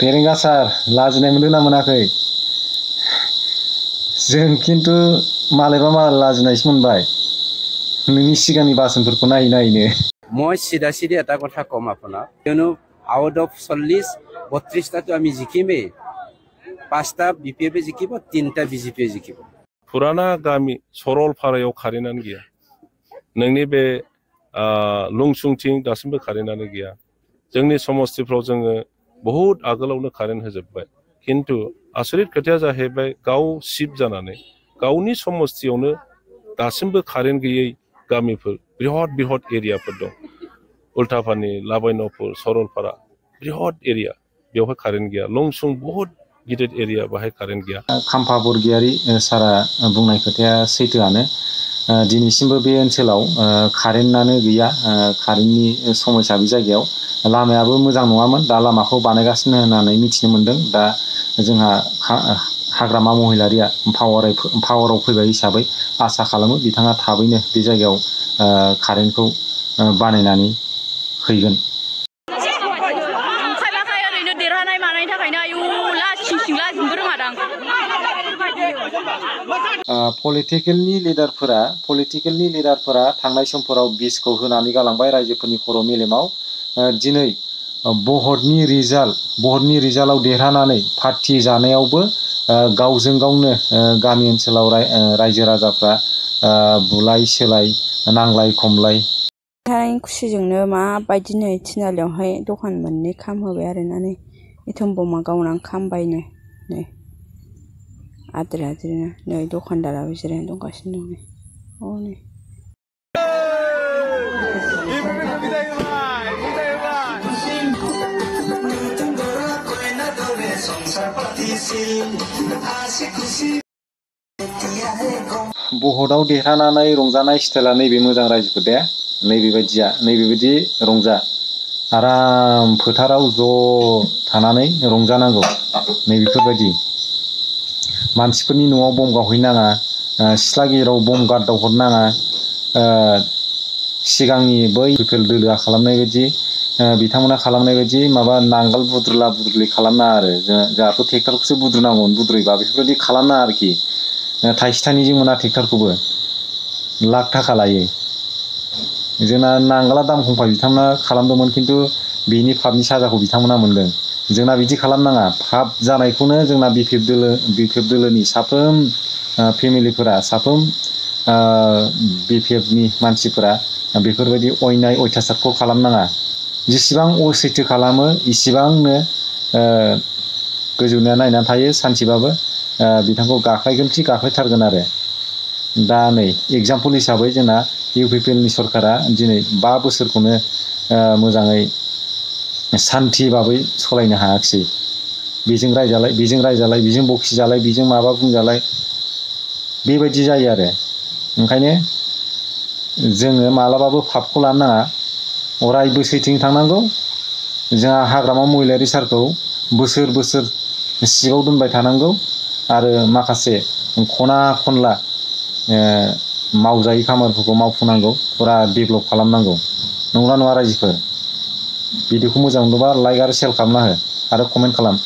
फेरेंगा सार लाजिनाय मोनदों ना मोनाखै? जों खिन्थु मालायबा मालाय लाजिनायसो मोनबाय नोंनि सिगांनि बासनफोरखौ नायै नायैनो। মই সিধা সিধি এটা কথা কম আপোনাক, কিয়নো আউট অফ 40-32টাতো আমি জিকিমেই, 5টা বিপিএফে জিকিব, 3টা বিজেপিয়ে জিকিব। पुराना गामि सरलपारायाव कारेन्टआनो गैया, नोंनि बे लुंसुंथिं दासिमबो कारेन्टआनो गैया। जोंनि समस्तिफ्राव जोङो बहुत आगोलावनो कारेन्ट होजोब्बाय, किन्तु आसरित खोथाया जाहैबाय गाव सिफ जानानै गावनि समस्तियावनो दासिमबो कारेन्ट गैयै गामिफोर बिराद बिराद एरियाफोर दं। उल्टापानि, लाबायन'पुर, सरलपारा बिराद एरिया, बेवहाय कारेन्ट गैया। लंसुं बहुत गिदिर एरिया, बाहाय कारेन्ट गैया। खाम्फा बरगयारी सारा बुंनाय खोथाया सैथोआनो। दिनैसिमबो बे ओनसोलाव कारेन्टआनो गैया, कारेन्टनि समस्या बे जायगायाव। लामायाबो मोजां नङामोन, दा लामाखौ बानायगासिनो होननानै मिथिनो मोन्दों। दा जोंहा हाग्रामा महिलारिया पावाराव फैबाय हिसाबै आसा खालामो बिथाङा थाबैनो बे जायगायाव कारेन्टखौ बानायनानै हैगोन। पलिटिकेलनि लिडारफोरा थांनाय समफोराव बिसखौ होनानै गालांबाय रायजोफोरनि खर' मेलेमाव। दिनै भटनि रिजाल्टआव देरहानानै पार्टि जानायावबो गावजों गावनो गामि ओनसोलाव रायजो राजाफ्रा बुलाय सोलाय, नांलाय खमलाय। खुसिजोंनो माबायदि नै थिनालियावहाय दखान मोननै खामहोबाय आरोना, नै एथम बमा गावनानै खामबायनो नै आद्रिनो नै दखानदाराबो जिरायना दंगासिनो दं। नै भटआव देरहानानै रंजानाय स्टाइला नैबे मोजां रायजोफोर दे, नैबेबायदि रंजा, आराम फोथाराव ज' थानानै रंजानांगौ। नैबेफोरबायदि मानसिफोरनि न'आव बम गावहैनाङा, सिथ्ला गेजेराव बम गारदाव हरनाङा। सिगांनि बै पिपल दोलोआ खालामनाय बायदि, बिथांमोना खालामनाय बायदि माबा नांगोल बुद्रुलि खालामनाङा आरो। जोंहाथ' ट्रेक्टरखौसो बुद्रुनांगौमोन, बुद्रुयोबा बेफोरबायदि खालामनाङा आरोखि। थाइसे थाइनैजों मोना ट्रेक्टरखौबो, लाख थाखा लायो। जोंना नांगोला दाम खमखाय बिथांमोना खालामदोंमोन, खिन्थु बेनि पापनि साजाखौ बिथांमोना मोनदों। जोंना बिदि खालामनाङा। पाप जानायखौनो जोंना बिपिएफ दोलोनि साफ्रोम फेमिलिफोरा, साफ्रोम बिपिएफनि मानसिफोरा बेफोरबायदि अयनाय अयथासारखौ खालामनाङा। जेसेबां असैथो खालामो इसेबांनो गोजौनिया नायनानै थायो, सानसेबाबो बिथांखौ गाख्लायथारगोन आरो। दा नै एग्जाम्पल हिसाबै जोंना इउपिपिएलनि सरकारा दिनै 5 बोसोरखौनो मोजाङै सान्थि भाबै सालायनो हायाखिसै। बेजों रायजालाय, बेजों बखिजालाय, बेजों माबा बुंजालाय, बेबायदि जायो आरो। ओंखायनो जोङो मालाबाबो पापखौ लानो नाङा, अरायबो सैथोजों थांनांगौ। जोंहा हाग्रामा महिलारि सारखौ बोसोर बोसोर सिङाव दोनबाय थानांगौ, आरो माखासे खना खनला मावजायै खामानिफोरखौ मावफुंनांगौ, फुरा डेभेलप खालामनांगौ। नंगौना नङा रायजोफोर? भिडिअखौ मोजां मोनोबा लाइक आरो शेयार खालामना हो आरो कमेन्ट खालाम।